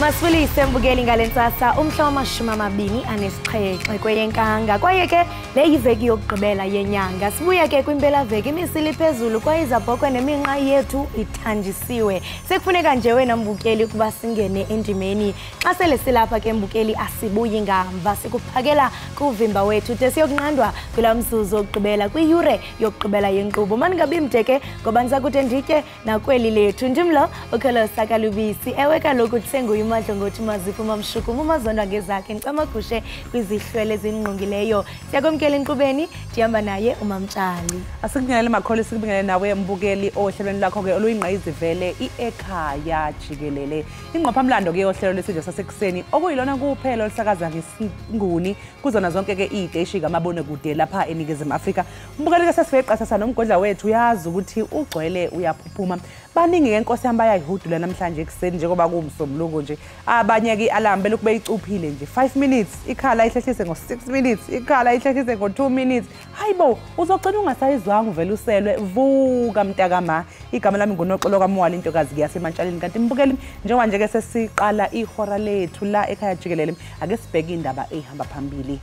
Masibulise mbukeli ngale ntsasa umhla wama-27 kweyeNkanga kwaye ke le yiveki yokugqibela yenyanga. Sibuya ke kwimpelaveki imisili phezulu kwaye izabhokhwe neminqa yethu ithanjisiwe. Sekufuneka nje wena mbukeli ukuba singene endimeni. Xa sele silapha ke mbukeli asibuyi ngamva, sikuphakela kuvimba wethu de siyokunqandwa kulaa mzuzu wokugqibela kwiyure yokugqibela yenkqubo. Mandingabi mde ke ngoba ndiza kude nditye nakweli lethu. Ndim lo uKholosa Kalubisi. Ewe kaloku ndisenguye uMadlongothi Maziphu Mamshukumu uMazondwa ngezakhe ncamagushe kwizihlwele ezingqongileyo. Siyakwamkela enkqubeni, ndihamba naye uMamtshali. Asikubingelele Makholi, sikubingelele nawe mbukeli ohlelweni lwakho ke oluyingqayizivele i-Ekhaya Jikelele. Ingqophamlando ke yohlelo lwesidlo sasekuseni okuyilona kuphela olusakaza ngesinguni kuzona zonke ke iy'teshi kamabonakude lapha eNingizimu Afrika. Mbukeli ke sesifike qasasa nomgodla wethu, uyazi ukuthi ugcwele uyaphuphuma. Baningi ke nkosi yami bayayihudula namhlanje ekuseni njengoba kuwumsombuluko nje. Abanye ke i-alarm belokhu beyicuphile nje 5 minutes ikhala ihlehlise ngo-6 minutes ikhala ihlehlise ngo-2 minutes. Hayibo, uzogcina ungasayizwanga uvele uselwe. Vuka mntakama. Igama lami nguNoxolo kaMwali, intokazi yaseMantshaleni. Kanti mbukeli, njengoba nje ke sesiqala ihora lethu la Ekhaya Jikelele, ake sibheke indaba ey'hamba phambili.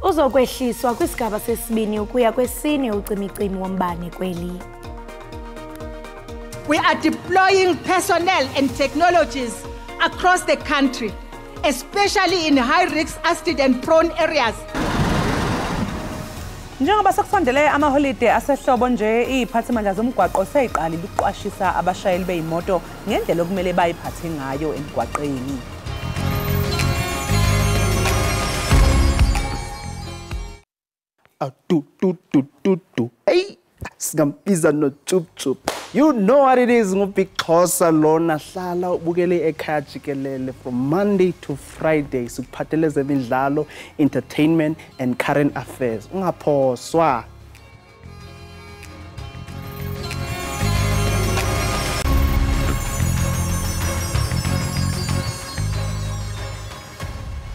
Uzokwehliswa kwisigaba sesibini ukuya kwesine ucimicimi wombane kweli. We are deploying personnel and technologies across the country, especially in high-risk accident-prone areas. Njengoba sekusondele amaholide asehlobo nje, iy'phathimandla zomgwaqo seyiqalile ukuqwashisa abashayeli bey'moto ngendlela okumele bayiphathe ngayo emgwaqeni. Du du du du du. Hey, singambiza no chup chup. You know what it is, nguBig Xhosa lona. Hlala ubukele Ekhaya Jikelele from Monday to Friday. Sikuphathele zemidlalo, entertainment and current affairs. Ungaphoswa.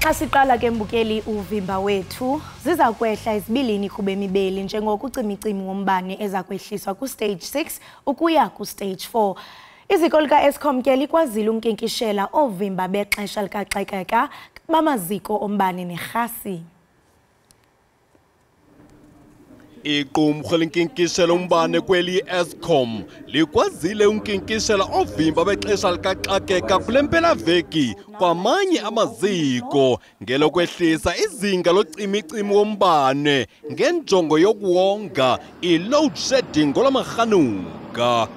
Xa siqala ke mbukeli uvimba wethu, ziza kwehla izibilini kubemibeli njengokucimicimi wombane eza kwehliswa ku-stage 6 ukuya ku-stage 4. Iziko lika-Eskom ke likwazile unkinkishela oovimba bexesha likaxakeka bamaziko ombane nerhasi. Iqumrhu elinkinkishela umbane kweli Eskom likwazile unkinkishela ovimba bexesha likaxakeka kule mpelaveki kwamanye amaziko ngelokwehlisa izinga locimicimi wombane ngenjongo yokuwonga i-load shedding ngolwamarhanuka.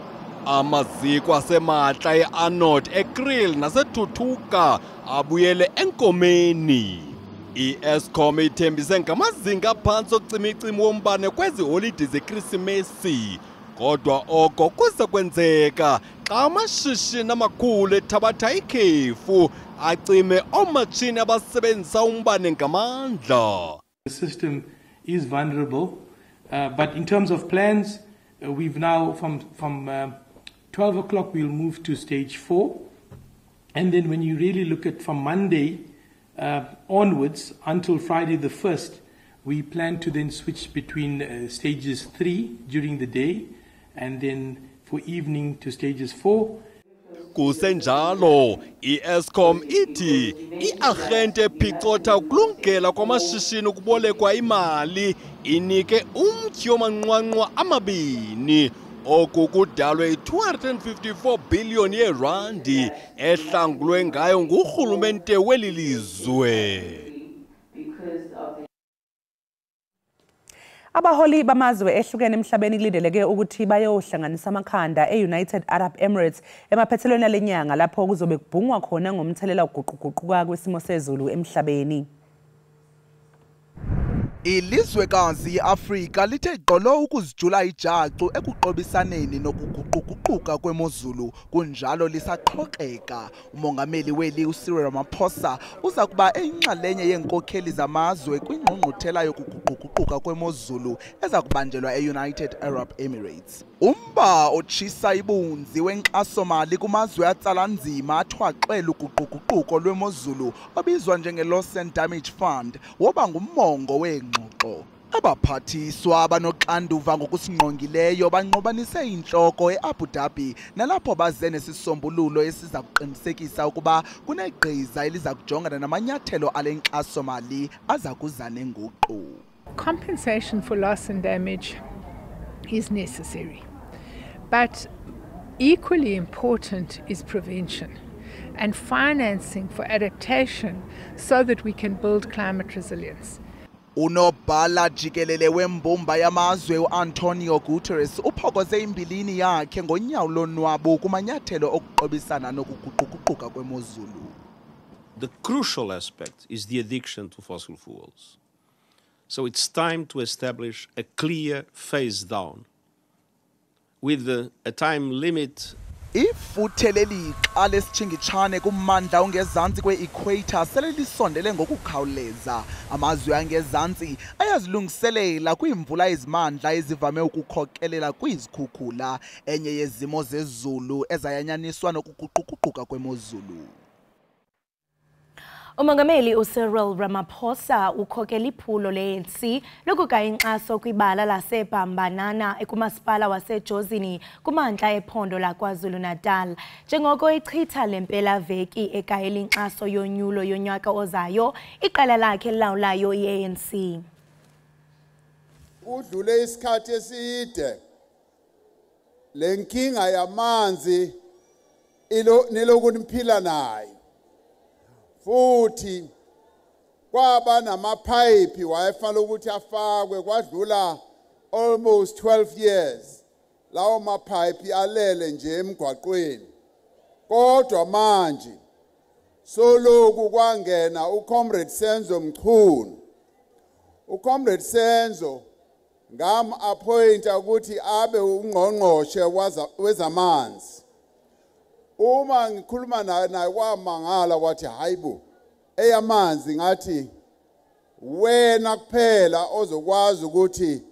Amaziko aseMatla, e-Arnold, eKriel naseThuthuka abuyele enkomeni. I-Eskom ithembise ngamazinga aphantsi ocimicimi wombane kwezi holide zeKrisimesi, kodwa oko kuza kwenzeka xa amashishini amakhulu ethabatha ikhefu acime oomatshini abasebenzisa umbane ngamandla. The system is vulnerable, but in terms of plans, we've now from 12 o'clock we'll move to stage 4, and then when you really look at from Monday onwards until Friday the 1st, we plan to then switch between stages 3 during the day and then for evening to stages 4. Kusenjalo, i-Eskom ithi i-arhente ephicotha ukulungela kwamashishini ukubolekwa imali inike umtyhi wamanqwanqwa amabini. Oku kudalwe i-254 billion yeerandi ehlangulwe ngayo ngurhulumente weli lizwe. Abaholi bamazwe ehlukene emhlabeni kulindeleke ukuthi bayohlanganisa amakhanda e-United Arab Emirates emaphethelweni ale nyanga lapho kuzobe kubhungwa khona ngomthelela wokuguquguquka kwesimo sezulu emhlabeni. Ilizwekazi iAfrika lithe gqolo ukuzijula ijacu ekuqobisaneni nokuguquguquka kwemozulu, kunjalo lisaqhokreka. Umongameli weli uCyril Ramaphosa uza kuba eyinxalenye yeenkokheli zamazwe kwingqungquthela yokuguquguquka kwemozulu eza kubanjelwa e-United Arab Emirates. Umba otshisa ibunzi wenkxasomali kumazwe atsala nzima athwaxwe luguquguquko lwemozulu obizwa njenge-Loss and Damage Fund woba ngumongo weengxoxo. Abaphathiswa abanoxanduva ngokusingqongileyo banqobanise intloko e-Abu Dhabi nalapho baze nesisombululo esiza kuqinisekisa ukuba kunegqiza eliza kujongana namanyathelo ale nkxasomali aza kuza nenguqu. Compensation for loss and damage is necessary, but equally important is prevention and financing for adaptation so that we can build climate resilience. Unobhala jikelele wembumba yamazwe uAntonio Guterres uphokoze imbilini yakhe ngonyawo lonwabo kumanyathelo okuqobisana nokuguquguquka kwemozulu. The crucial aspect is the addiction to fossil fuels. So it's time to establish a clear phase down with a time limit. Ifuthe lelixa lesitshingitshane kummandla ongezantsi kwe-equator sele lisondele ngokukhawuleza. Amazwe angezantsi ayazilungiselela kwiimvula ezimandla ezivame ukukhokelela kwizikhukhula, enye yezimo zezulu ezayanyaniswa nokuguquguquka kwemozulu. Umongameli uCyril Ramaphosa ukhokela iphulo le-ANC lokugaya inkxaso kwibala laseBambanana ekumasipala waseJozini kumantla ephondo laKwaZulu-Natal. Njengoko ichitha le mpelaveki egayela inkxaso yonyulo yonyaka ozayo, iqela lakhe elilawulayo i-ANC. Udlule isikhathi eside le nkinga yamanzi niloku niphila nayo. Futhi kwaba namaphayiphi wayefanele ukuthi afakwe, kwadlula almost 12 years lawo maphayiphi alele nje emgwaqweni. Kodwa manje soloku kwangena uComrade Senzo Mchunu. uComrade Senzo ngam-appointa ukuthi abe ungqongqoshe wezamanzi. Uma ngikhuluma naye kwamangala wathi hayibo eyamanzi, ngathi wena kuphela ozokwazi ukuthi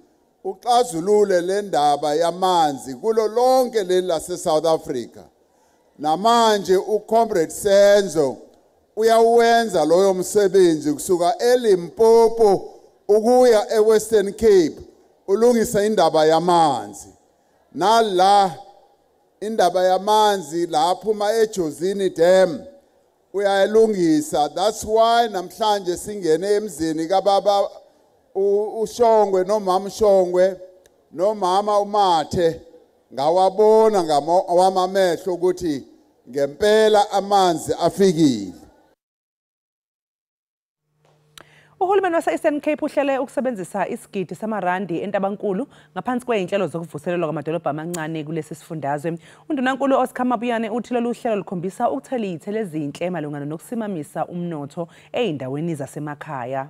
uxazulule le ndaba yamanzi kulo lonke leli lase South Africa. Namanje uComrade Senzo uyawenza loyo msebenzi kusuka eLimpopo ukuya eWestern Cape, ulungisa indaba yamanzi. Nala indaba yamanzi laphuma eJozini Dam uyayilungisa. That's why namhlanje singene emzini kababa uShongwe nomama uShongwe nomama uMathe, ngawabona ngawamamehlo ukuthi ngempela amanzi afikile. Uhulumeni wase-Eastern Cape uhlele ukusebenzisa isigidi samarandi eNtabankulu ngaphansi kwey'nhlelo zokuvuselelwa kwamadolobha amancane kulesi sifundazwe. Undunankulu Oscar Mabuyane uthi lolu hlelo lukhombisa ukuthela iy'thelo ezinhle malungana nokusimamisa umnotho ey'ndaweni zasemakhaya.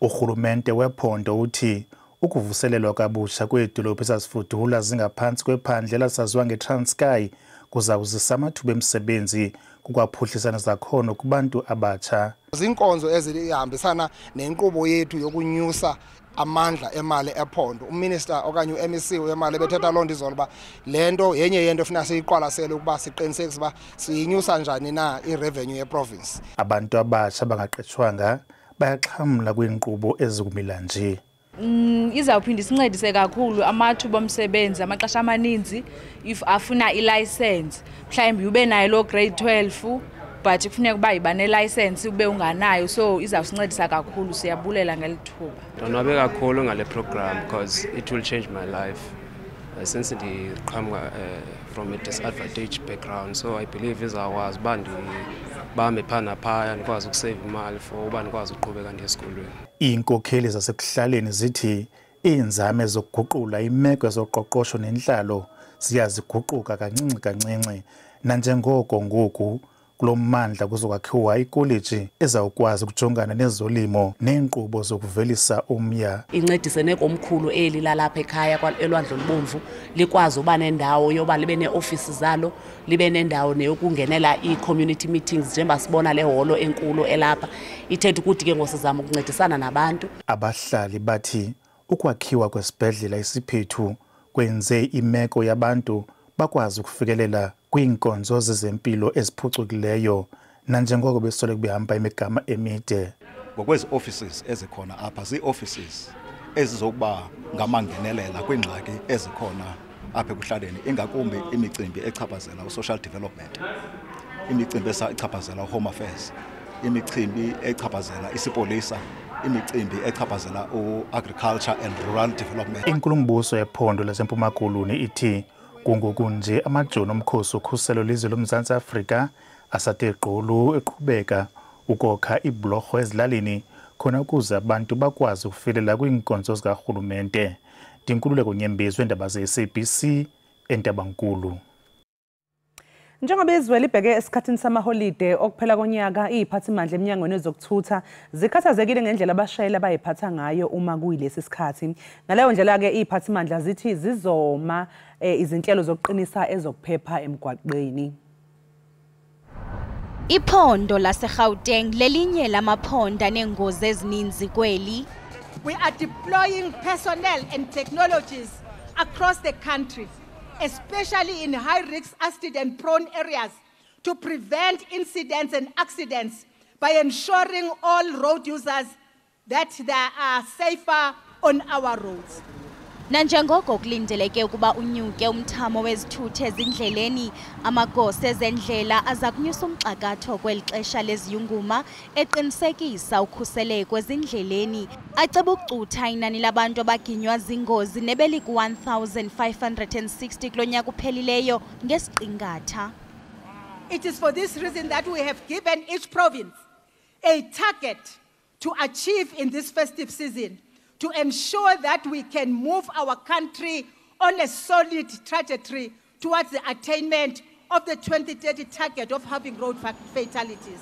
Urhulumente wephondo uthi ukuvuselelwa kabusha kweedolophu ezazifudula zingaphansi kwephandle elasaziwa ngeTranskei kuzawuzisa amathuba emisebenzi kukwaphuhlisa nezakhono kubantu abatsha. Zinkonzo ezihambisana nenkqubo yethu yokunyusa amandla emali ephondo. Uminister okanye uMEC wemali bethetha loo nto izolo uba le nto yenye yento efuna siyiqwalasele ukuba siqinisekise uba siyinyusa njani na irevenue yeprovince. Abantu abatsha abangaqeshwanga bayaxhamla kwiinkqubo ezikumila nje. Izawuphinda isincedise kakhulu amathuba omsebenzi. Amaxesha amaninzi if afuna ilayisensi, mhlawumbi ube nayo loo grade 12 but kufuneka uba yiba nelayisensi ube unganayo, so izawusincedisa kakhulu. Siyabulela ngeli thuba. Ndonwabe kakhulu ngale program because it will change my life. Since ndiqhamuka from a disadvantaged background, so I believe izawukwazi uba ndibambe phaa naphaya ndikwazi ukuseva imali for uba ndikwazi uqhubeka ndiye esikolweni. Iinkokheli zasekuhlaleni zithi iinzame zokuguqula imeko yezoqoqosho nentlalo ziyaziguquka kancinci kancinci, nanjengoko ngoku Kulo mmandla kuzokwakhiwa ikoleji ezawukwazi ukujongana nezolimo neenkqubo zokuvelisa umya. Incedise nekomkhulu eli lalapha ekhaya elwandle olubomvu likwazi uba nendawo yoba libe neofisi zalo, libe nendawo neyokungenela ii-community meetings njengoba sibona le holo enkulu elapha. Ithetha ukuthi ke ngosizama ukuncedisana nabantu. Abahlali bathi ukwakhiwa kwesibhedlela isiphethu kwenze imeko yabantu bakwazi ukufikelela kwiinkonzo zezempilo eziphucukileyo nanjengoko besoloko behamba imigama emide. Ngokwezi offices ezikhona apha, zii-offices ezizokuba ngamangenelela kwiingxaki ezikhona apha ekuhlaleni, ingakumbi imicimbi echaphazela u-social development, imicimbi echaphazela u-home affairs, imicimbi echaphazela isipolisa, imicimbi echaphazela u-agriculture and rural development. Inkulumbuso yephondo laseMpuma Koloni ithi kungoku nje amajoni omkhosi okhuselo lizwe loMzantsi Afrika asathe gqolo eqhubeka ukokha iibhlorho ezilalini khona ukuze abantu bakwazi ukufikelela kwiinkonzo zikarhulumente. Ndinkululeko Nyembezi weendaba ze-SABC eNtabankulu. Njengoba izwe libheke esikhathini samaholide okuphela konyaka, iziphathimandla eminyangweni wezokuthutha zikhathazekile ngendlela abashayeli abayiphatha ngayo uma kuyilesi sikhathi. Ngaleyo ndlela-ke iziphathimandla zithi zizoma izinhlelo zokuqinisa ezokuphepha emgwaqeni. Iphondo laseGauteng lelinye lamaphondo aneengozi ezininzi kweli. We are deploying personnel and technologies across the country, especially in high-risk accident-prone areas, to prevent incidents and accidents by ensuring all road users that they are safer on our roads. Nanjengoko kulindeleke ukuba unyuke umthamo wezithuthi ezindleleni, amagosa ezendlela aza kunyusa umxakatho kweli xesha leziyunguma eqinisekisa ukhuseleko ezindleleni. Aceba ukucutha inani labantu abaginywa zingozi nebeliku-1,560 kulo nyaka uphelileyo ngesiqingatha. It is for this reason that we have given each province a target to achieve in this festive season, to ensure that we can move our country on a solid trajectory towards the attainment of the 2030 target of having road fatalities.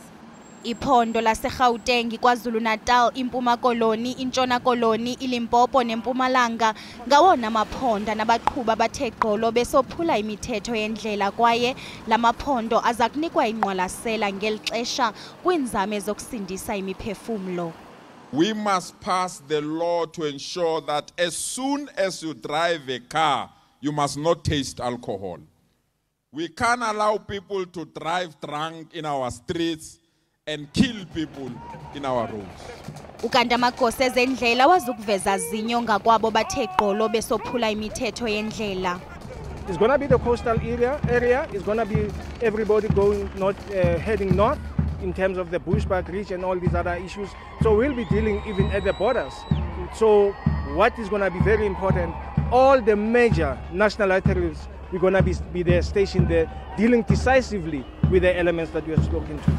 Iphondo laseGauteng, KwaZulu-Natal, iMpuma Koloni, iNtshona Koloni, iLimpopo neMpumalanga ngawona maphondo nabaqhuba abathe gqolo besophula imithetho yendlela, kwaye lamaphondo aza kunikwa ingqwalasela ngeli xesha kwiinzame zokusindisa imiphefumlo. We must pass the law to ensure that as soon as you drive a car, you must not taste alcohol. We can't allow people to drive drunk in our streets and kill people in our roads. Ukanti amagosa ezendlela wazukuveza zinyo ngakwabo bathe gqolo besophula imithetho yendlela. It's going to be the coastal area. It's going to be everybody going north, heading north in terms of the Bushbuck Ridge and all these other issues. So we'll be dealing even at the borders. So what is going to be very important, all the major national arteries, we're going to be there, stationed there, dealing decisively with the elements that we have spoken to.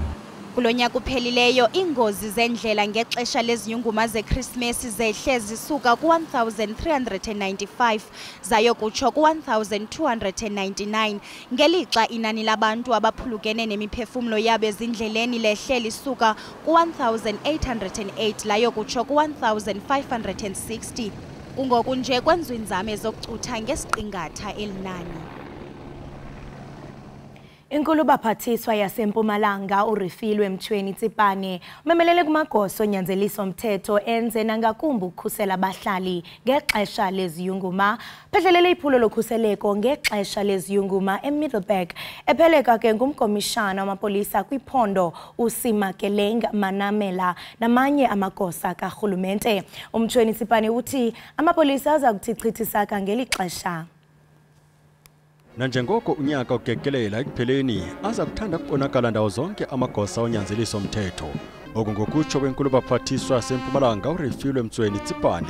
Kulo nyaka uphelileyo iingozi zendlela ngexesha leziyunguma zeKrismesi zehle zisuka ku-1,395 zayokutsho ku-1,299, ngelixa inani labantu abaphulukene nemiphefumlo yabo ezindleleni lehle lisuka ku-1,808 layokutsho ku-1,560. Kungoku nje kwenziwa iinzame zokucutha ngesiqingatha elinani. Inkulubaphathiswa yaseMpumalanga uRefilwe Mtsweni Tsipane umemelele kumagosa onyanzeliso mthetho enze nangakumbi ukukhusela abahlali ngexesha leziyunguma. Phehlelele iphulo lokhuseleko ngexesha leziyunguma eMiddelburg, epheleka ke ngumkomishana wamapolisa kwiphondo uSimakeleng Manamela namanye amagosa karhulumente. UMtsweni Tsipane uthi amapolisa aza kuthi chithisaka ngeli xesha. Nanjengoko unyaka ugekelela ekupheleni, aza kuthanda kubonakala ndawo zonke amagosa onyanzeliso mthetho. Oku ngokutsho kwenkulubaphathiswa yaseMpumalanga uRefilwe Mtsweni Tsipane,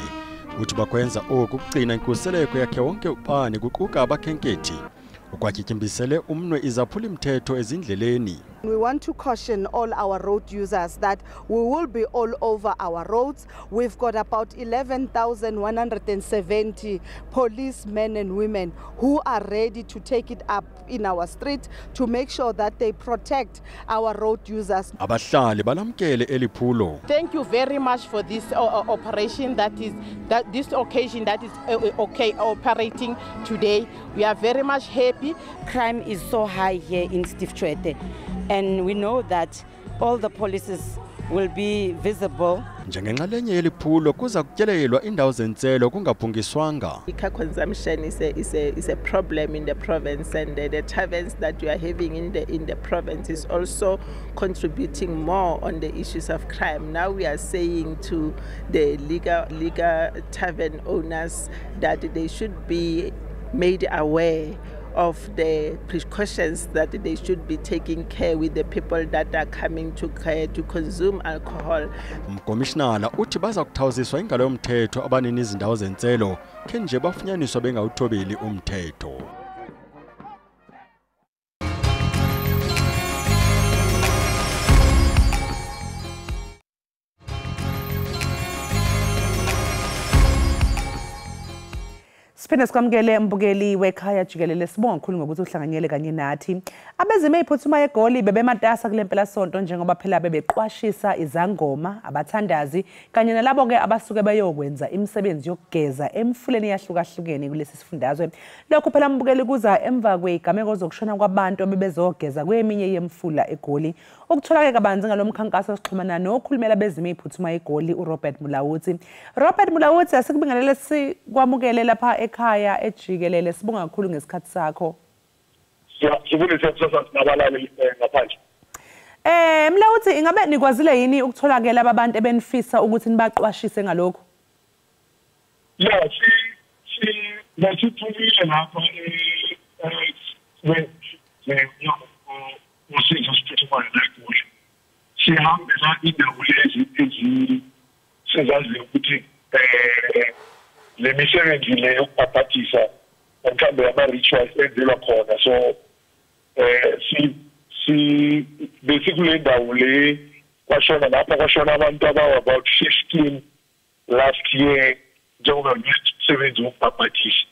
uthi bakwenza oku ukugcina inkuseleko yakhe wonke ubani kuquka abakhenkethi. Ukwatyityumbisele umnwe izaphuli mthetho ezindleleni. We want to caution all our road users that we will be all over our roads. We've got about 11,170 policemen and women who are ready to take it up in our street to make sure that they protect our road users. Abahlali balamkele eliphulo. Thank you very much for this operation that is that this occasion that is okay operating today. We are very much happy. Crime is so high here in Steve Tshwete, and we know that all the policies will be visible. Njengenxalenye yeliphulo kuza kutyelelwa indawo zentselo kungaphungiswanga. Liquor consumption is a problem in the province, and the taverns that we are having in the province is also contributing more on the issues of crime. Now we are saying to the liquor tavern owners that they should be made aware of the precautions that they should be taking care with the people that are coming to care to consume alcohol. Mkomishinala uthi baza kuthawuziswa ingalo yomthetho abanini izindawo zentselo khe nje bafunyaniswa bengawuthobeli umthetho. Siphinde sikwamukele mbukeli wekhaya jikelele, sibonga kakhulu ngokuthi uhlanganyele kanye nathi. Abezimo eziphuthumayo eGoli bebematasa kule mpelasonto njengoba phela bebeqwashisa izangoma, abathandazi kanye nalabo ke abasuke beyokwenza imisebenzi yokugeza emfuleni yahlukahlukene kulesi sifundazwe. Lokhu phela mbukeli kuza emva kwezigameko zokushona kwabantu abebezogeza kweminye yemfula eGoli. Ukutholakala kabanzi ngalomkhankaso sixhumana nokhulumela bezimo eziphuthumayo eGoli uRobert Mulaudzi. Robert Mulaudzi, asikubingelele sikwamukele lapha ekhaya ejikelele, sibonga kakhulu ngesikhathi sakho. Sibulise kusasa nabalali ngaphandle. Mulaudzi, ingabe nikwazile yini ukutholakela abantu ebenifisa ukuthi nibaqwashise ngalokho? Yeah, si nasithumile lapha usizo siphuthumayo la eGoli. Sihambe la indawo lezi ezisezaziyo ukuthi le misebenzi le yokubhabhadisa mhlawumbe ama-rituals enzelwa khona. So si besikule ndawo le kwashona lapha kwashona abantu abawu about 15 last year njengoba ngumsebenzi wokubhabhadisa.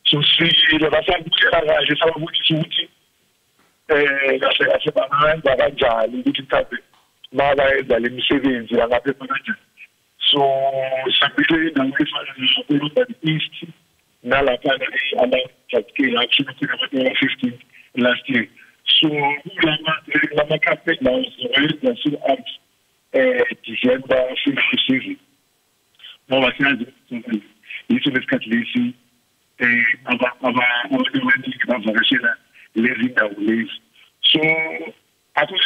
So sifikile basabukela kahle sababonisa ukuthi kahle kahle bangayenza kanjani ukuthi mhlawumbe mabayenza le misebenzi bangaphepha kanjani. So sambile indawo efana nakulondon East nalaphana e-Alangjatkela kushona khona abantu aba-15 last year. So kulama campaign lawo sizowenza throughout December season ngoba siyazi ukuthi yiso lesikhathi lesi abantu abaningi bavakashela lezi ndawo lezi. So akuthi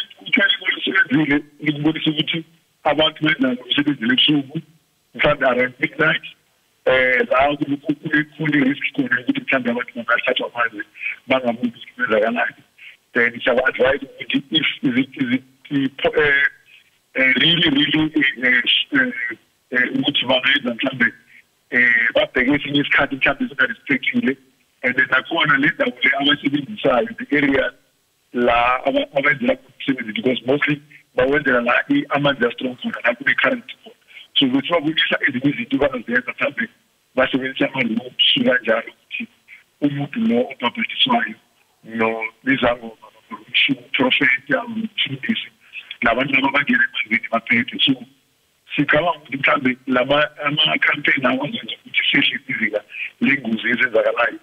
ngikubonisa ukuthi abantu benza umsebenzi lebusuku mhlawumbe around midnight la kukhulu risk khona ukuthi mhlawumbe abantu bangathathwa amanzi bangabuki ukuthi kwenzakalani. Then siyawa-advise ukuthi if is it really ukuthi bangayenza mhlawumbe babheke esinye isikhathi mhlawumbe singarestrictile. And then nakhona le ndawo le abayisebenzisayo, the area la abenzela umsebenzi, because mostly bawenzela la amanzi a-strong khona la kune-current khona. So ukuthi babonisa ezinye izinto abangazenza mhlawumbe basebenzisa ama-ropes kanjalo ukuthi umuntu lo obhabhadiswayo nizangoma umprofeti umfundisi labantu laba bangena emanzini baphephe. So sicabanga ukuthi mhlawumbe lama ama-campaign awazenza ukuthi sehlise izinga lengozi ezenzakalayo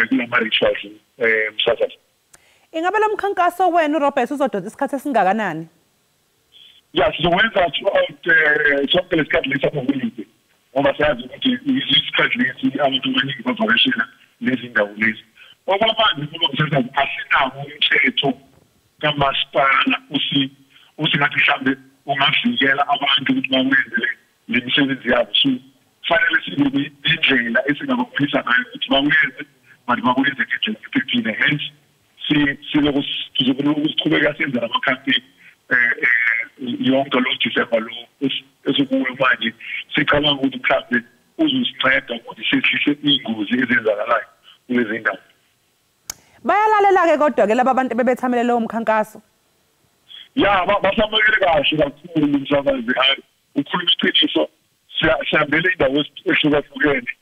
kulama-rituals msakazo. Ingabe lo mkhankaso wenu Robert uzodonsa isikhathi esingakanani? Ya, sizowenza throughout sonke lesikhathi lesi amaholide ngoba siyazi ukuthi isikhathi lesi abantu abaningi bavakashela lezi ndawo lezi. Okwamanje ngoba msakazo asinawo umthetho kamasipala usingathi mhlawumbe ungavikela abantu ukuthi bawenze le misebenzi yabo. So fanele sibe nendlela esingababonisa ngayo ukuthi bawenze but bawenze ngendlela ephephile. Hence sizokuqhubeka senza ama-campaign yonke lo December lo esikuwo manje. Sicabanga ukuthi mhlawumbe uzosinceda ukuthi sehlise iy'ngozi ezenzakalayo kulezi ndawo. Bayalalela-ke kodwa-ke laba bantu bebethamele lowo mkhankaso? Ya, basamukele kahle kakhulu umsakazi. Hayi, ukhuluma iqiniso, sihambele indawo ehlukahlukene.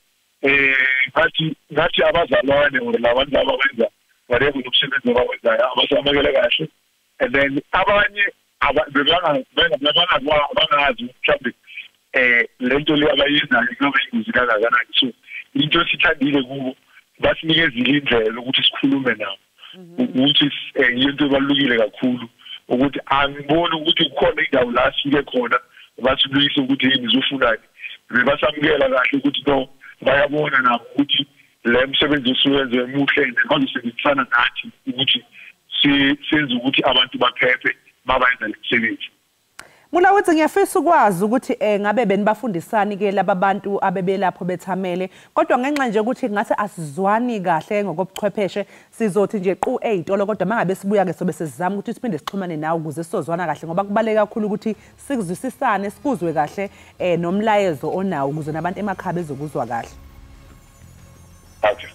Ngathi abazalwane or labantu laba abenza whatever umsebenzi abawenzayo abasamukele kahle. And then abanye bangazi mhlawumbe lento le abayenzayo ingabe ingozi kangakanani. So into esithandile kubo, basinikezile indlela ukuthi sikhulume nabo, ukuthi into ebalulekile kakhulu ukuthi angiboni ukuthi kukhona indawo la sifike khona basibuyise ukuthi yini izofunani. Bebasamukela kahle ukuthi no, bayabona nabo ukuthi le msebenzi osuwenze muhle and bazosebenzisana nathi ukuthi senze ukuthi abantu baphephe mabayenza le msebenzi. Mulaudzi, ngiyafisa ukwazi ukuthi ngabe benibafundisani ke laba bantu abebelapho bethamele, kodwa ngenxa nje ukuthi ngathi asizwani kahle ngokobuchwepheshe sizothi nje qu ey'tolo, kodwa mangabe sibuya ke sobe sesizama ukuthi siphinde sixhumane nawe ukuze sizozwana kahle, ngoba kubaluleke kakhulu ukuthi sikuzwisisane sikuzwe kahle nomlayezo onawo ukuze nabantu emakhaya bezokuzwa kahle. Okay.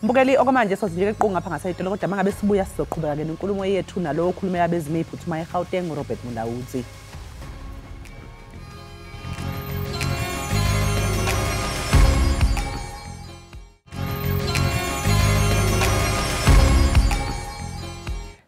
Mbukeli, okwamanje sothi nje qu ngapha ngasey'tolo, kodwa mangabe sibuya sizoqhubeka ke nenkulumo yethu nalowo okhulumela abezimo ey'phuthumayo eGauteng, uRobert Mulaudzi.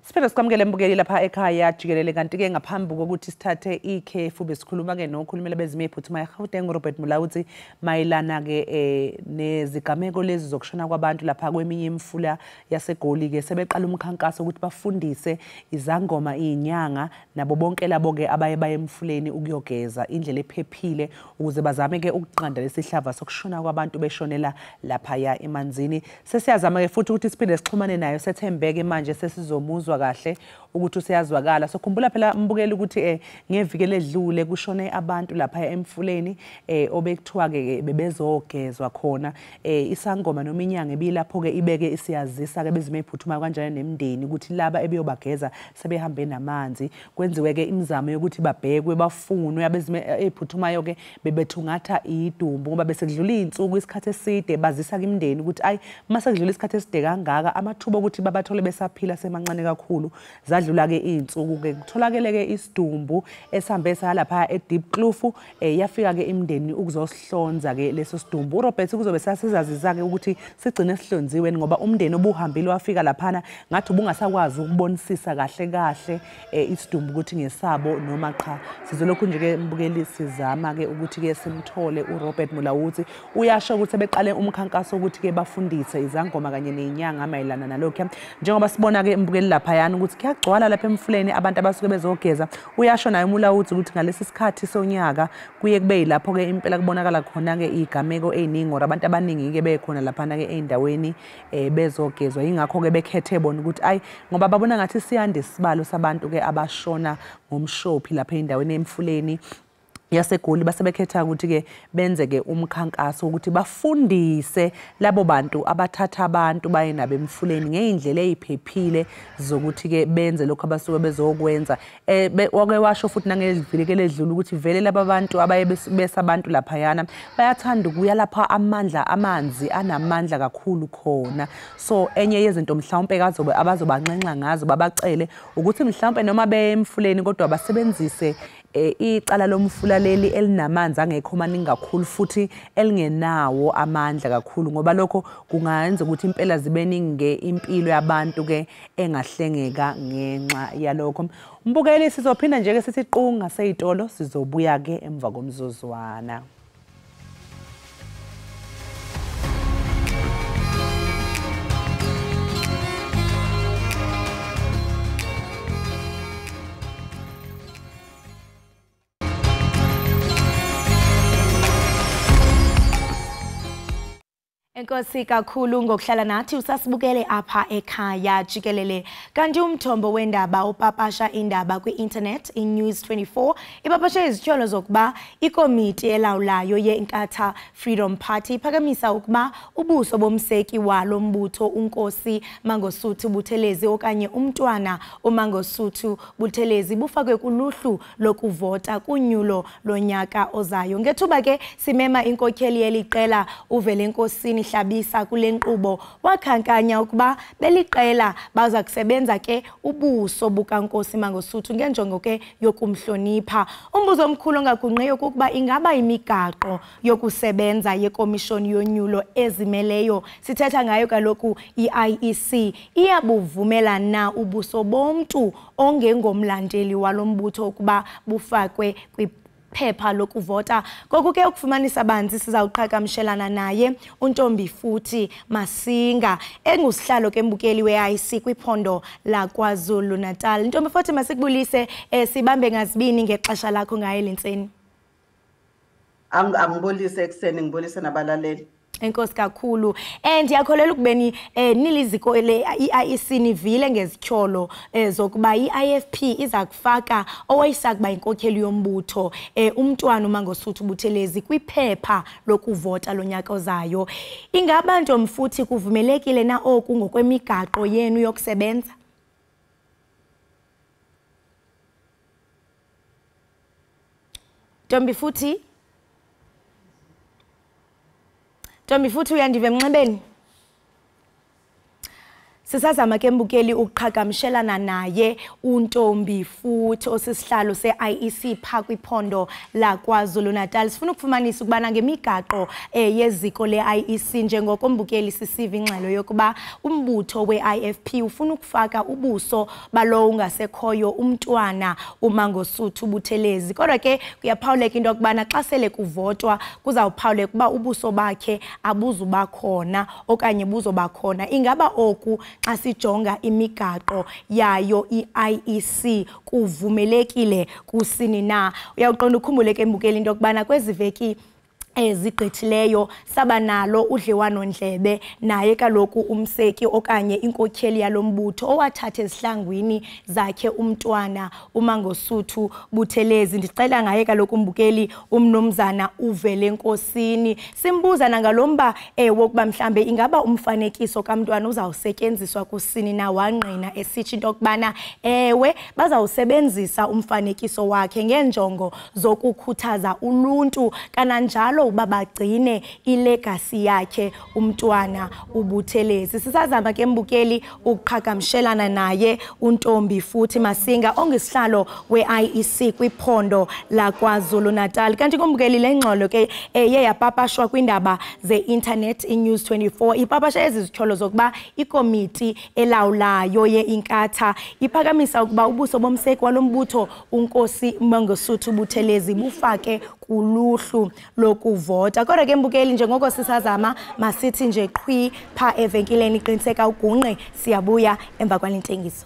Siphinde sikwamukele mbukeli lapha ekhaya jikelele. Kanti-ke ngaphambi kokuthi sithathe ikhefu besikhuluma-ke nokhulumela bezimo ey'phuthumayo eGauteng, uRobert Mulaudzi, mayelana-ke nezigameko lezi zokushona kwabantu lapha kweminye imifula yaseGoli-ke. Sebeqala umkhankaso ukuthi bafundise izangoma, iy'nyanga nabo bonke labo-ke abaye baye emfuleni ukuyogeza indlela ephephile ukuze bazame-ke ukunqanda lesi hlava sokushona kwabantu beshonela laphaya emanzini. Sesiyazama-ke futhi ukuthi siphinde sixhumane nayo, sethembeke manje sesizomuzwa kahle ukuthi useyazwakala. So khumbula phela mbukeli ukuthi ngeviki ledlule kushone abantu lapha emfuleni obekuthiwa ke bebezogezwa khona. Isangoma noma inyanga ebilapho ke ibeke isiyazisa ke bezimo eziphuthumayo kanjalo nemndeni ukuthi laba ebeyobageza sebehambe namanzi. Kwenziwe ke imizamo yokuthi babhekwe bafunwe abezimo eziphuthumayo ke bebethungatha idumbu, ngoba bese kudlula izinsuku isikhathi eside. Bazisa ke imndeni ukuthi ayi, mase kudlula isikhathi eside kangaka amathuba okuthi babathole besaphila semancane kakhulu. Zadlula ke izinsuku ke kutholakele ke isidumbu esihambe salapha eDeep Kloof. Yafika ke imndeni ukuzosihlonza ke leso sidumbu. uRobert kuzobe sasizazisa ke ukuthi sigcine sihlonziwe, ngoba umndeni obuhambile wafika laphana ngathi ubungasakwazi ukubonisisa kahle kahle isidumbu ukuthi ngesabo noma qha. Sizolokhu nje ke mbukeli sizama ke ukuthi ke simthole uRobert Mulaudzi. Uyasho ukuthi beqale umkhankaso ukuthi ke bafundise izangoma kanye nezinyanga mayelana nalokho, njengoba sibona ke mbukeli laphayana ukuthi kuyagcwala lapha emfuleni abantu abasuke bezogeza. Uyasho naye uMulaudzi ukuthi ngalesi sikhathi sonyaka kuye kube yilapho ke impela kubonakala khona ke igameko eziningi or abantu abaningi ke bekhona laphana ke ey'ndaweni bezogezwa. Yingakho ke bekhethe bona ukuthi ayi, ngoba babona ngathi siyanda isibalo sabantu ke abashona ngomshophi lapha ey'ndaweni emfuleni yaseGoli, base bekhetha ukuthi ke benze ke umkhankaso ukuthi bafundise labo bantu abathatha abantu baye nabo emfuleni ngey'ndlela ey'phephile zokuthi ke benze lokho abasuke bezokwenza. Wake washo futhi nangeviki eledlule ukuthi vele laba bantu abaye besabantu laphayana bayathanda ukuya lapha amandla amanzi anamandla kakhulu khona. So enye yezinto mhlawumpe kazobe abazobanxenxa ngazo babacele ukuthi mhlawumpe noma beye emfuleni kodwa basebenzise icala lomfula leli elinamanzi angekho maningi kakhulu futhi elingenawo amandla kakhulu, ngoba lokho kungayenza ukuthi impela zibe ningi impilo yabantu ke engahlengeka ngenxa yalokho. Mbukeli, sizophinda nje ke sithi qu ngaseyitolo, sizobuya ke emva komzuzwana. Enkosi kakhulu ngokuhlala nathi usasibukele apha ekhaya jikelele. Kanti umthombo wendaba upapasha indaba kwi-internet iNews 24 ipapashe izityholo zokuba ikomiti elawulayo ye-Inkatha Freedom Party iphakamisa ukuba ubuso bomseki walo mbutho uNkosi Mangosuthu Buthelezi okanye umntwana uMangosuthu Buthelezi bufakwe kuluhlu lokuvota kunyulo lonyaka ozayo. Ngethuba ke simema inkokheli yeliqela uVelenkosini Hlabisa kule nkqubo wakhankanya ukuba beliqela baza kusebenza ke ubuso bukaNkosi Mangosuthu ngenjongo ke yokumhlonipha. Umbuzo omkhulu ongagunqiyo kukuba ingaba imigaqo yokusebenza yekomishoni yonyulo ezimeleyo sithetha ngayo kaloku i-IEC iyabuvumela na ubuso bomntu ongengomlandeli walombutho ukuba bufakwe kwiphepha lokuvota. Ngoku ke ukufumanisa banzi sizawuqhagamshelana naye uNtombifuthi Masinga engusihlalo ke mbukeli we-IEC kwiphondo laKwaZulu Natal. Ntombifuthi, masikubulise, sibambe ngazibini ngexesha lakho ngaye lentseni. Angibulise ekuseni, ngibulise nabalaleli. Enkosi kakhulu. Ndiyakholelwa ukubeni niliziko le i-IEC nivile ngezityholo zokuba i-IFP iza kufaka owayesakuba yinkokheli yombutho umntwana uMangosuthu Buthelezi kwiphepha lokuvota lonyaka ozayo. Ingaba Ntombifuthi kuvumelekile na oku ngokwemigaqo yenu yokusebenza? Ntombifuthi? Ntombifuthi, uyandiva emnxebeni? Sisazama ke mbukeli ukuqhagamshelana naye uNtombifuthi osisihlalo se-IEC pha kwiphondo laKwaZulu Natal. Sifuna ukufumanisa ukubana ngemigaqo yeziko le-IEC njengoko mbukeli sisiva ingxelo yokuba umbutho we-IFP ufuna ukufaka ubuso balowo ungasekhoyo umntwana uMangosuthu Buthelezi. Kodwa ke kuyaphawuleka into yokubana xa sele kuvotwa kuzawuphawuleka uba ubuso bakhe abuzuba khona okanye buzoba khona. Ingaba oku xa sijonga imigaqo yayo i-IEC kuvumelekile kusini na? Uyawuqonda ukhumbule ke mbukeli into yokubana kwezi veki ezigqithileyo saba nalo udliwano-ndlebe naye kaloku umseki okanye inkokheli yalombutho owathatha ezihlangwini zakhe umntwana uMangosuthu Buthelezi. Ndicela ngaye kaloku umbukeli umnumzana uVelenkosini, simbuza nangalomba wokuba mhlambe ingaba umfanekiso kamntwana uzawusetyenziswa kusini na. Wangqina esitsho into yokubana ewe bazawusebenzisa umfanekiso wakhe ngeenjongo zokukhuthaza uluntu kananjalo uba bagcine ilegasi yakhe umntwana uButhelezi. Sisazama ke mbukeli ukuqhagamshelana naye uNtombifuthi Masinga ongisihlalo we-IEC kwiphondo laKwaZulu Natal. Kanti kumbukeli le ngxolo ke eye yapapashwa kwindaba ze-internet iNews 24 ipapasha ezi zityholo zokuba ikomiti elawulayo ye-Inkatha iphakamisa ukuba ubuso bomseki walombutho uNkosi Mangosuthu Buthelezi bufake kuluhlu lokuvota. Kodwa ke mbukeli njengoko sisazama masithi nje qhwi pha evenkileni, iqiniseka ugunqe, siyabuya emva kwale ntengiso.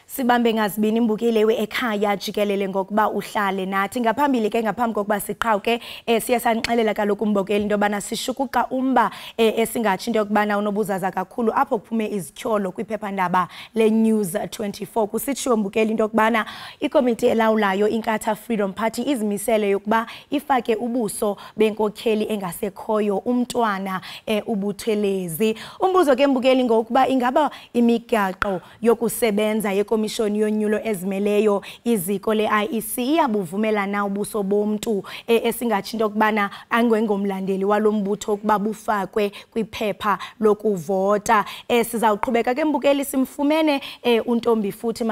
Sibambe ngazibini mbukeli ekhaya jikelele ngokuba uhlale nathi. Ngaphambili ke ngaphambi kokuba siqhawuke siye sanixelela kaloku mbukeli into yobana sishukuxa umba esingatsho into yokubana unobuzaza kakhulu apho kuphume izityholo kwiphephandaba le-News 24. Kusitshiwo mbukeli into yokubana ikomiti elawulayo Inkatha Freedom Party izimisele yokuba ifake ubuso benkokheli engasekhoyo umntwana uButhelezi. Umbuzo ke mbukeli ngokuba ingaba imigaqo yokusebenza yekomishoni yonyulo ezimeleyo iziko le-IEC iyabuvumela na ubuso bomntu esingatsho into yokubana angengomlandeli walombutho ukuba bufakwe kwiphepha lokuvota. Sizawuqhubeka ke mbukeli simfumene uNtombifuthi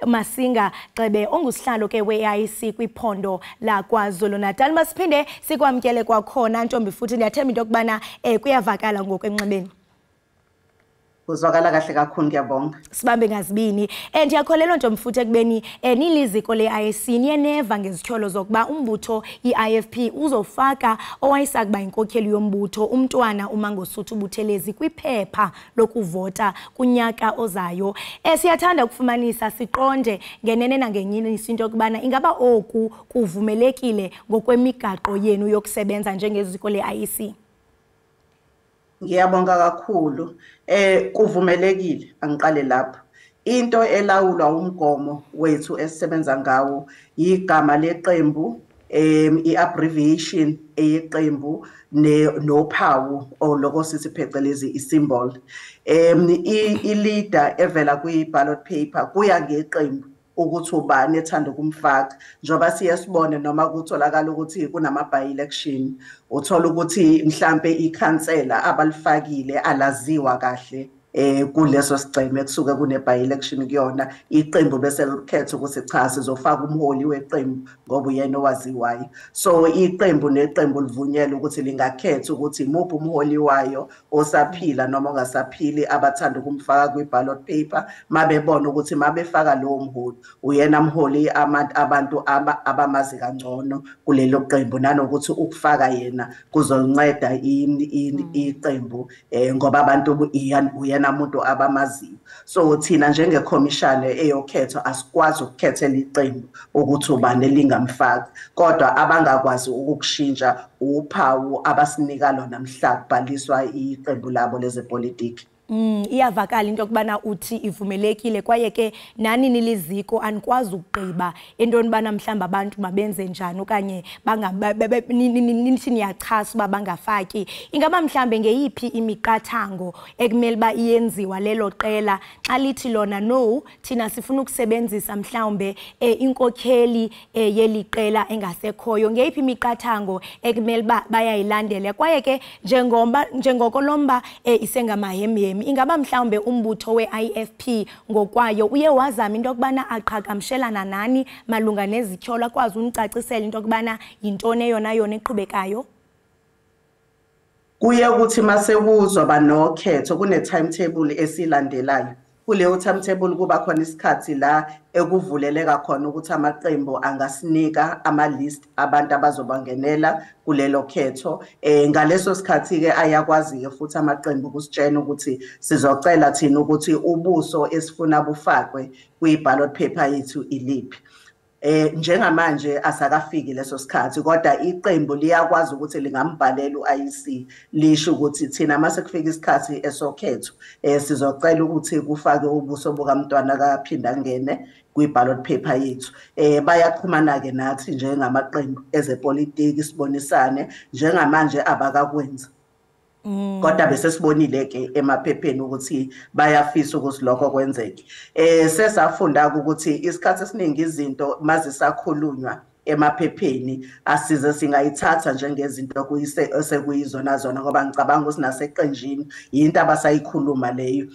Masinga Xebe ongusihlalo ke we-IEC kwiphondo laKwaZulu Natal. Masiphinde sikwamkele kwakhona Ntombifuthi, ndiyathemba into yokubana kuyavakala ngoku emnxebeni. Kuzwakala kahle kakhulu, ngiyabonga. Sibambe ngazibini. Ndiyakholelwa Ntombifuthi ekubeni niliziko le-IEC niyeneva ngezityholo zokuba umbutho i-IFP uzofaka owayesakuba yinkokheli yombutho umntwana uMangosuthu Buthelezi kwiphepha lokuvota kunyaka ozayo. Siyathanda ukufumanisa siqonde ngenene nangenyiniso into yokubana ingaba oku kuvumelekile ngokwemigaqo yenu yokusebenza njengeziko le-IEC. Ngiyabonga kakhulu. Kuvumelekile, angiqale lapha. Into elawulwa umgomo wethu esisebenza ngawo igama leqembu I-abbreviation eyeqembu nophawu oloko sithi phecelezi i-symbol. I-leader evela kwi-ballot paper kuya ngeqembu ukuthi ubani ethanda ukumfaka, njengoba siye sibone noma kutholakala ukuthi kunama by-election, uthola ukuthi mhlambe ikhansela abalifakile alaziwa kahle kuleso sigceme kusuke kune by-election kuyona, iqembu bese likhetha ukuthi cha, sizofaka umholi weqembu ngoba uyena owaziwayo. So iqembu neqembu livunyelwe ukuthi lingakhetha ukuthi imuphi umholi wayo osaphila noma ongasaphili abathanda ukumfaka kwi-ballot paper, mabebona ukuthi mabefaka lowo mholi uyena mholi abantu abamazi kangcono kulelo qembu, nanokuthi ukufaka yena kuzonceda iqembu ngoba abantu uyena umuntu abamaziyo. So thina njengekhomishane eyokhetho asikwazi ukukhethela iqembu ukuthi ubani elingamfaka, kodwa abangakwazi ukukushintsha uphawu abasinika lona mhla kubhaliswa iqembu labo lezepolitiki. Iyavakala into yokubana uthi ivumelekile, kwaye ke nani niliziko anikwazi ukugqiba entoni bana mhlawumbi abantu mabenze njani okanye nithi niyachasa uba bangafaki. Ingaba mhlawumbi ngeyiphi imiqathango ekumele uba iyenziwa lelo qela xa lithi lona no, thina sifuna ukusebenzisa mhlawumbe inkokheli yeli qela engasekhoyo, ngeyiphi imiqathango ekumele uba bayayilandela? Kwaye ke njengoko lo mba isengamahemhemi, ingaba mhlawumbe umbutho we-IFP ngokwayo uye wazama into yokubana aqhagamshelana nani malunga nezityholo, akwazi unicacisela into yokubana yintoni eyona yona eqhubekayo? Kuye ukuthi mase kuzoba nokhetho kune-timetable esilandelayo. Kuleyo timetable kuba khona isikhathi la ekuvuleleka khona ukuthi amaqembu angasinika ama-list abantu abazobangenela kulelo khetho. Ngaleso sikhathi-ke ayakwazi-ke futhi amaqembu ukusitshena ukuthi sizocela thina ukuthi ubuso esifuna bufakwe kwi-ballot paper yethu iliphi. Njengamanje asakafiki leso sikhathi, kodwa iqembu liyakwazi ukuthi lingambhalela u-IEC lisho ukuthi thina mase kufika isikhathi esokhetho sizocela ukuthi kufake ubuso bukamntwana kaPhindangene kwi-ballot paper yethu. Bayaxhumana-ke nathi njengamaqembu ezepolitiki sibonisane, njengamanje abakakwenzi. Kodwa bese sibonile ke emaphepheni ukuthi bayafisa ukuthi lokho kwenzeke. Sesafunda ukuthi isikhathi esiningi izinto mazisakhulunywa emaphepheni asize singayithatha njengezinto sekuyizona zona, ngoba ngicabanga ukuthi naseqenjini yinto abasayikhuluma leyo.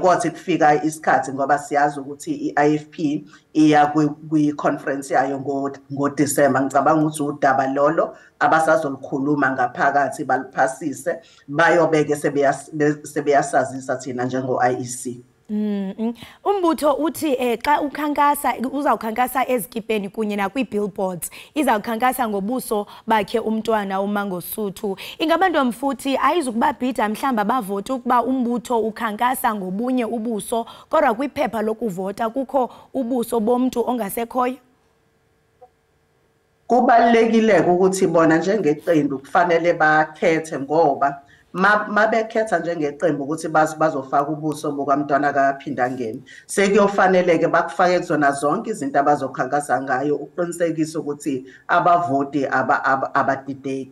Kwathi kufika isikhathi, ngoba siyazi ukuthi i-IFP iya kwi-conference yayo ngoDisemba, ngicabanga ukuthi udaba lolo abasazolukhuluma ngaphakathi baliphasise, bayobeke sebeyasazisa thina njengo-IEC. Umbutho uthi xa ukhankasa uzawukhankasa ezikipeni kunye nakwi-billboards, izawukhankasa ngobuso bakhe umntwana uMangosuthu. Ingaba futhi ayizukubabhida mhlawumbi abavoti ukuba umbutho ukhankasa ngobunye ubuso kodwa kwiphepha lokuvota kukho ubuso bomntu ongasekhoyo? Kubalulekile ukuthi bona njengeqembu kufanele bakhethe, ngoba mabekhetha njengeqembu ukuthi bazofaka ubuso bukamntwana kaPhindangene, sekuyofanele-ke bakufake kuzona zonke izinto abazokhankasa ngayo ukuqinisekisa ukuthi abavoti abadideki.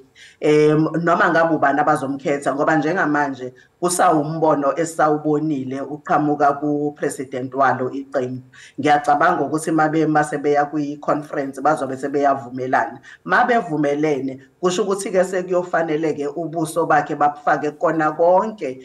Noma ngabe ubani abazomkhetha, ngoba njengamanje kusawumbono esawubonile uqhamuka ku-president walo iqembu. Ngiyacabanga ukuthi mase beya kwi-conference bazobe sebeyavumelana. Mabevumelene kusho ukuthi-ke sekuyofanele-ke ubuso bakhe babufake kona konke,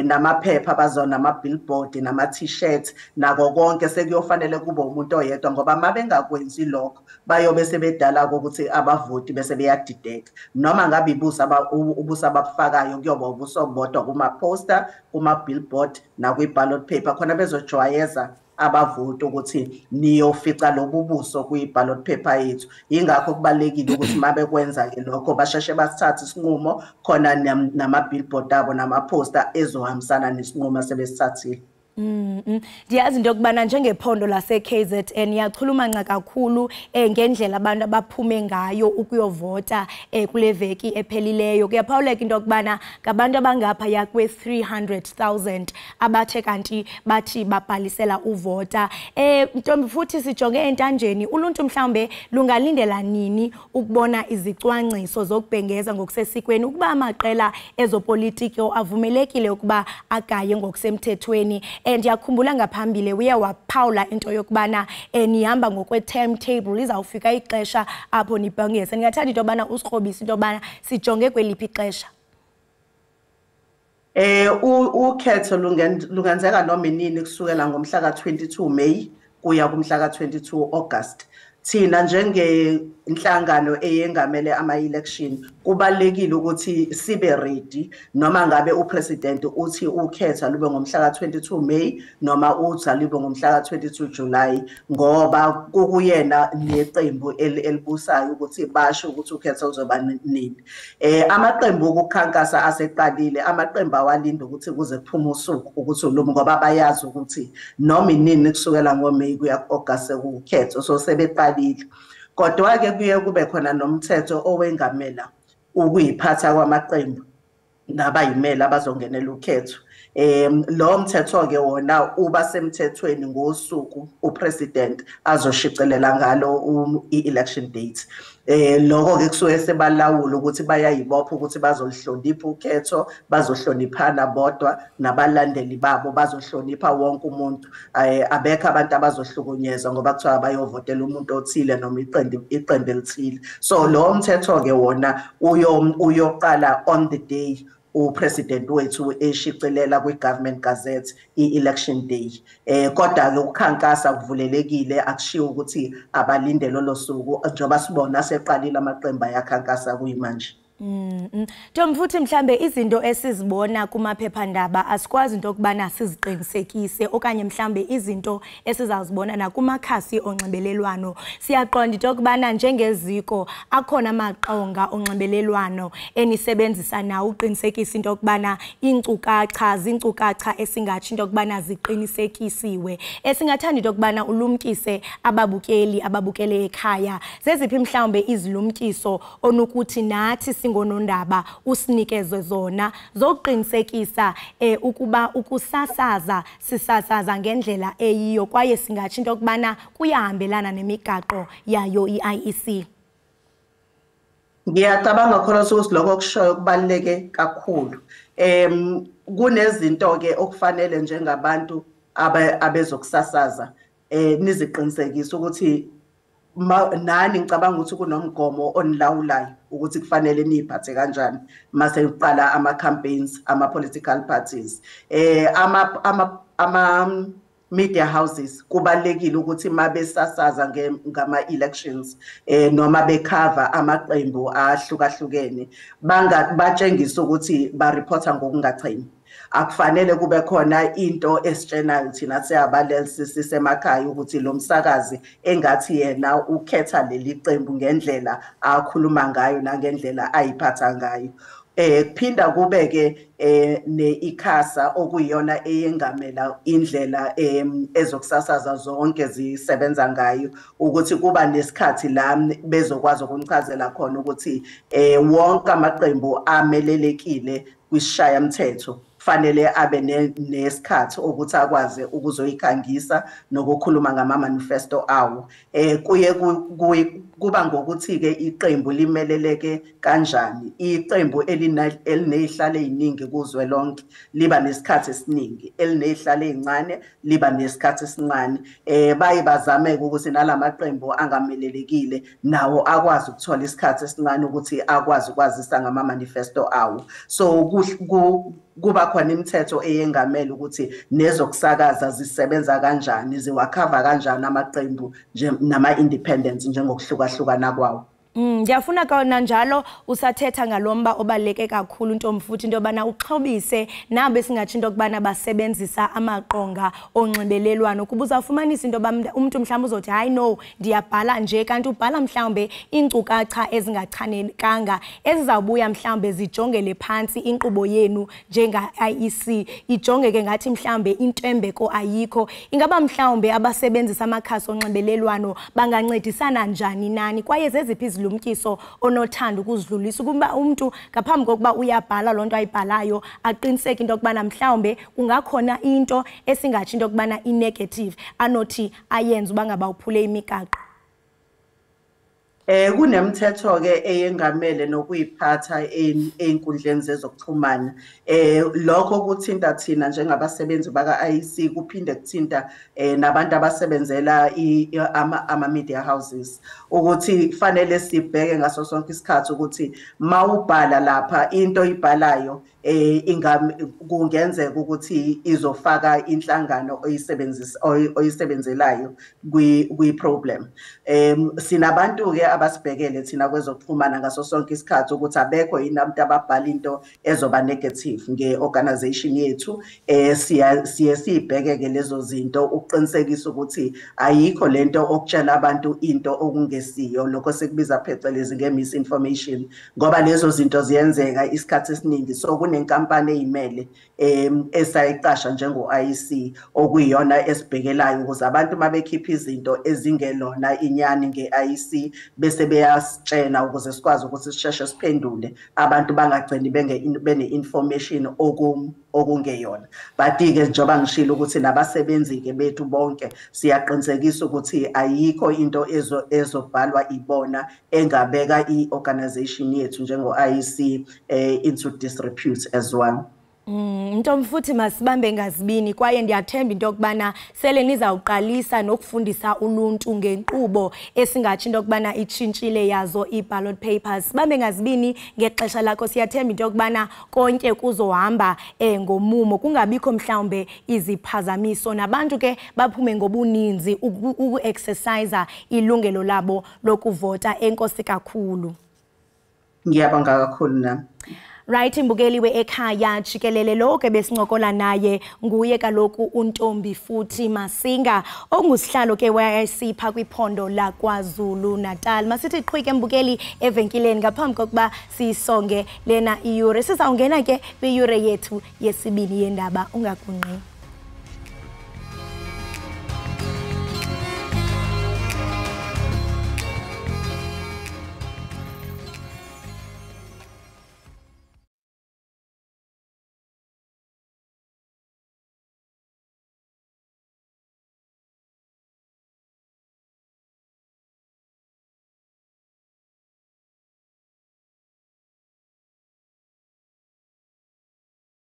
namaphepha bazona, nama-billboard, nama-t-shirt, nako konke sekuyofanele kube umuntu oyedwa, ngoba mabengakwenzi lokho bayobe sebedala ukuthi abavoti bese beyadideka. Noma ngabe ubuso ababufakayo kuyoba ubuso obubodwa kuma-poster, kuma-billboard nakwi-ballot paper, khona bezojwayeza abavoti ukuthi niyofica lobu buso kwi-ballot paper yethu. Yingakho kubalulekile ukuthi mabekwenza-ke lokho basheshe basithathe isinqumo, khona nama-billboard abo nama-poster ezohambisana nesinqumo sebesithathile. Ndiyazi into yokubana njengephondo lase-KZN yachulumanca kakhulu ngendlela abantu abaphume ngayo ukuyovota kule veki ephelileyo. Kuyaphawuleka into yokubana ngabantu abangaphaya kwe-300,000 abathe kanti bathi babhalisela uvota. Ntombi, futhi sijonge entanjeni, uluntu mhlawumbe lungalindela nini ukubona izicwangciso zokubhengeza ngokusesikweni ukuba amaqela ezopolitiko avumelekile ukuba agaye ngokusemthethweni? Ndiyakhumbula ngaphambili uye waphawula into yokubana nihamba ngokwe-timetable, izawufika ixesha apho nibhengeze. Ndingathanda into yobana usikrobise into yobana sijonge kweliphi ixesha. Ukhetho lungenzeka noma inini kusukela ngomhla ka-22 May kuya kumhla ka-22 August. Thina njengenhlangano eyengamele ama-election kubalulekile ukuthi sibe ready noma ngabe upresident uthi ukhetha lube ngomhla ka-22 May noma uthi libe ngomhla ka-22 July, ngoba kukuyena neqembu elibusayo ukuthi basho ukuthi ukhetha uzoba nini. Amaqembu okukhankasa aseqalile, amaqembu awalinda ukuthi kuze kuphume usuku ukuthi ulume, ngoba bayazi ukuthi noma inini kusukela ngoMay kuya ku-August ukhetho, so sebeqalile. Kodwa ke kuye kube khona nomthetho owengamela ukuyiphatha kwamaqembu nabayimela abazongenela ukhetho. Lo mthetho ke wona uba semthethweni ngosuku upresident azoshicilela ngalo i-election date. Lokho ke kusuke sebalawula ukuthi bayayibopha ukuthi bazolihlonipha ukhetho, bazohloniphana bodwa nabalandeli babo, bazohlonipha wonke umuntu. Abekho abantu abazohlukunyezwa ngoba kuthiwa bayovotela umuntu othile noma iqembu elithile. So lo mthetho ke wona uyoqala on the day upresident wethu eshicilela kwi-Government Gazette i-election day. Kodwa ke ukukhankasa kuvulelekile, akushiwo ukuthi abalinde lolo suku, njengoba sibona seqalile amaqembu ayakhankasa kuyimanje. Ntombi, futhi mhlambe izinto esizibona kumaphephandaba asikwazi into yokubana siziqinisekise, okanye mhlambe izinto esizazibona nakumakhasi onxibelelwano. Siyaqonda into yokubana njengeziko akhona amaqonga onxibelelwano enisebenzisa nawo uqinisekisa into yokubana iinkcukacha ziinkcukacha esingatsho into yokubana ziqinisekisiwe. Esingathanda into yokubana ulumkise ababukeli ababukele ekhaya, zeziphi mhlawumbe izilumkiso onokuthi nathi singonondaba usinikeze zona zokuqinisekisa ukuba ukusasaza sisasaza ngendlela eyiyo kwaye singatsho into yokubana kuyahambelana nemigaqo yayo i-IEC? Ngiyacabanga khona ukuthi lokho okushoyo kubaluleke kakhulu. Kunezinto ke okufanele njengabantu abezokusasaza niziqinisekise ukuthi nani, ngicabanga ukuthi kunomgomo onilawulayo ukuthi kufanele niyiphathe kanjani mase uqala ama campaigns, ama political parties, ama media houses. Kubalulekile ukuthi mabesasaza ngama elections noma becover amaqembu ahlukahlukene batshengise ukuthi ba reporta ngokungachemi. Akufanele kube khona into esitshenayo thina siyabaleli sisemakhaya ukuthi lo msakazi engathi yena ukhetha leli qembu ngendlela akhuluma ngayo nangendlela ayiphatha ngayo. Kuphinda kube ke ne-ICASA okuyiyona eyengamela indlela ezokusasaza zonke zisebenza ngayo, ukuthi kuba nesikhathi la bezokwazi ukumchazela khona ukuthi wonke amaqembu amelelekile kwisishayamthetho fanele abe nesikhathi ukuthi akwazi ukuzoyikhangisa nokukhuluma ngama manifesto awo. Kuye kuba ngokuthi ke iqembu limeleleke kanjani. Iqembu elinezihlalo eziningi kuzwe lonke liba nesikhathi esiningi, elinezihlalo ezincane liba nesikhathi esincane. Baye bazame ukuthi nalamaqembu angamelelekile nawo akwazi ukuthola isikhathi esincane ukuthi akwazi ukwazisa ngama manifesto awo. So kuba khona imithetho eyengamele ukuthi nezokusakaza zisebenza kanjani, ziwakhava kanjani amaqembu nama independents njengokuhlukahlukana kwawo. Ndiyafuna kananjalo usathetha ngalomba obaluleke kakhulu, Ntombifuthi, into yobana uxhobise nabo esingatsho into yokubana basebenzisa amaqonga onxibelelwano, kuba uzawufumanisa into yoba umntu mhlawumbi uzothi hayi no, ndiyabhala nje, kanti ubhala mhlawumbe iinkcukacha ezingachanekanga ezizawubuya mhlawumbe zijongele phantsi inkqubo yenu njenga-IEC, ijongeke ngathi mhlawumbe intembeko ayikho. Ingaba mhlawumbe abasebenzisa amakhasi onxibelelwano bangancedisana njani nani, kwaye zeziphi izilumkiso onothanda ukuzidlulisa ukuba umntu ngaphambi kokuba uyabhala loo nto ayibhalayo aqiniseke into yokubana mhlawumbe kungakhona into esingatsho into yokubana i-negative anothi ayenze uba ngaba uphule imigaqo? Kunemithetho ke eyengamele nokuyiphatha einkundleni zezokuxhumana. Lokho kuthinta thina njengabasebenzi baka-IEC, kuphinde kuthinta nabantu abasebenzela ama media houses, ukuthi kufanele sibheke ngaso sonke isikhathi ukuthi mawubhala lapha into oyibhalayo kungenzeka ukuthi izofaka inhlangano oyisebenzisa oyisebenzelayo kwi problem. Sinabantu ke abasibhekele thina kwezokuxhumana ngaso sonke isikhathi ukuthi abekho yini abantu ababhala into ezoba negative ngeorganization yethu. Siye sibheke lezo zinto ukuqinisekisa ukuthi ayikho lento okutshela abantu into okungesiyo, lokho sekubiza phecelezi nge-misinformation, ngoba lezo zinto ziyenzeka isikhathi esiningi. So kunenkampani eyimele esayiqasha njengo-IEC okuyiyona esibhekelayo ukuze abantu mabekhipha izinto ezingelona inyani nge-IEC bese beyasitshela ukuze sikwazi ukuthi sisheshe siphendule, abantu bangagcini bene-information okungeyona. But-ke njengoba ngishilo ukuthi nabasebenzi-ke bethu bonke siyaqinisekisa ukuthi ayikho into ezobhalwa ibona engabeka i-organization yethu njengo-IEC into disrepute as well. Ntombifuthi, masibambe ngazibini, kwaye ndiyathemba into yokubana sele nizawuqalisa nokufundisa uluntu ngenkqubo esingatsho into yokubana itshintshile yazo ii-ballot papers. Sibambe ngazibini ngexesha lakho, siyathemba into yokubana konke kuzohamba ngomumo, kungabikho mhlawumbe iziphazamiso, nabantu ke baphume ngobuninzi uku-exercise ilungelo labo lokuvota. Enkosi kakhulu. Ngiyabonga kakhulu nami. Right, mbukeli we-Ekhaya Jikelele, lo ke besincokola naye nguye kaloku uNtombifuthi Masinga, ongusihlalo ke we-IEC pha kwiphondo laKwaZulu Natal. Masithi qhwike, mbukeli, evenkileni ngaphambi kokuba siyisonge lena iyure. Sizawungena ke kwiyure yethu yesibini yendaba, ungagungqi.